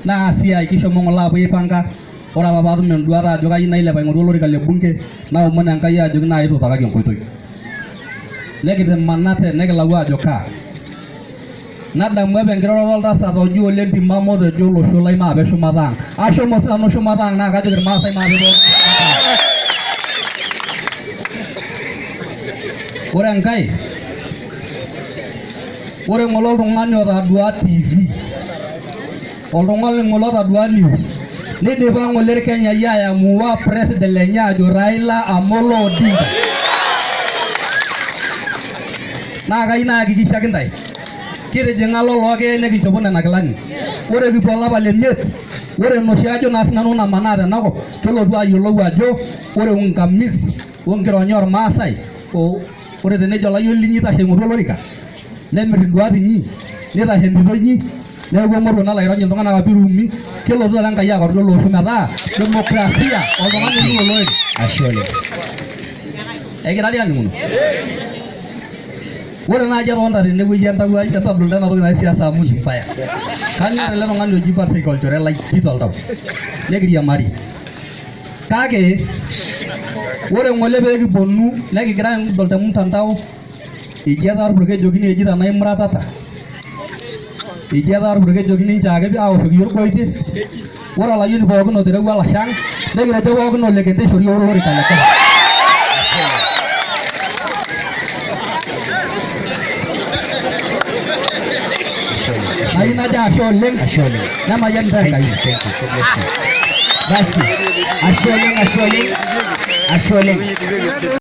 Naa siai kishomo ng'ole aapuo aipanga. Ore apa paatum enduata ajo kayieu nailep aing'oru olorika le bunge naomon Enkai ajoki naai tuutakaki enkoitoi. Nekitimanate nikilau aajo kaa. Nadamu apa enkiroroto oltasat oji ole Ntimamo otejo olosho lai maape shumata ang. Ashomo sinanu shumata ang naa kajoki irmaasai maape pookin shumata ang. Ore enkae, ore ng'ole oltung'ani otadua TV oltung'ani ng'ole otadua news neidipa ng'ole irkenyai ayamua president lenye ajo Raila Amolo Odinga. Naa kayieu nayakikishaki intae kitijing'a lolo keek nikinchopo nena kilani. Ore kipuo olapa le miet, ore enoshi ajo naa sinanu namanaa tenakop kelotu ayiolou ajo ore ungamisi onkironyi ormaasai ore tenejo olayioni linyi itashe aing'oru olorika nemir induat inyi nitashe entito inyi neeku emoruo nalo airony iltung'anak apa iruumi kelotu taata Enkai akordu ele osho metaa demokrasia oltung'ani oyieu olorika. Ashe oleng. Egira dii aning'uno? Ore naaji atonta tenewueji entawuo ai entodol ena toki naji siasa amu ni mbaya. Kanyor ele tung'ani oji Patrick olchore lai pii toltau. Nekiriamari. Kake ore ng'ole pee kiponu nekigira aidol te mtandao eji etaa irpurkejokini eji tenaa imuratata eji etaa irpurkejokini nchoo ake aoshoki iyie orgoitie ore olayioni pookin oterewua olashe ang nikitejo pookin ole kente ishori olorika le Kenya. Nayieu najo ashe oleng Ashe oleng. nemayian intae Thank Enkai. you, thank you. God bless you. Basi, ashe oleng, ashe oleng. Ashe oleng.